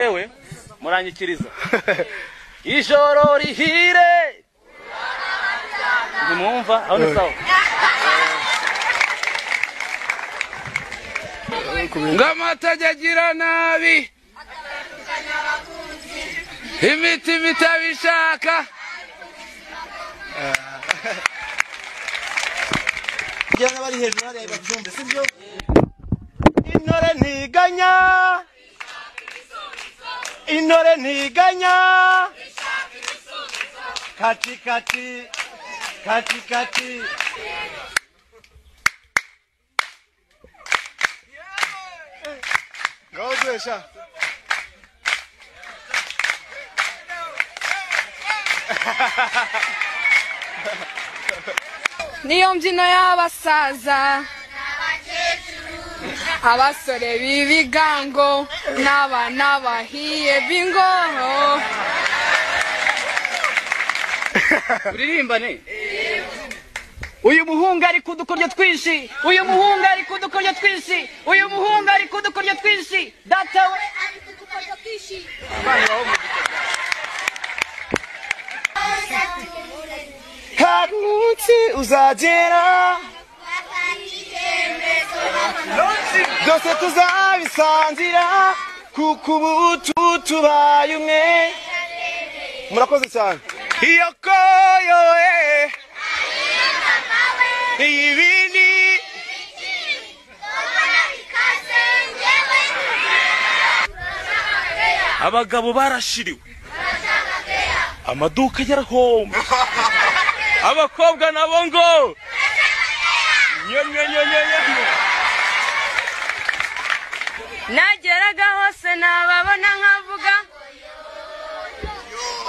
Yewe muranyikiriza ijoro rihire ntimwumva aho ni sawa. Ngamatajya agira nabi imitima itabishaka. Bari hejuru hariya babyumve sibyo? Intore ntiganya, intore ntiganya, kati kati kati kati. Ngaho duhesha. Niyo mbyino y'abasaza, abasore b'ibigango n'abana bahiye b'ingoho. Uririmbane. Uyu muhungu ari kudukoryo twinshi, uyu muhungu ari kudukoryo twinshi, uyu muhungu ari kudukoryo twinshi, data we ari kudukoryo twinshi. Hari umunsi uzagera byose tuzabisangira, kuko ubu tubaye umwe. Murakoze cyane. Iyo koyowe ibindi abagabo barashiriwe, amaduka yarahomba, abakobwa nabo ngo nyonyonyonyo. Nageraga hose nababona nkavuga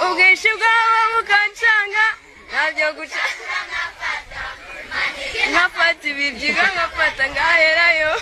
ubwinshi bwabo bukancanga, ntabyo guca nkafata ibibyiga nkafata ngaherayo.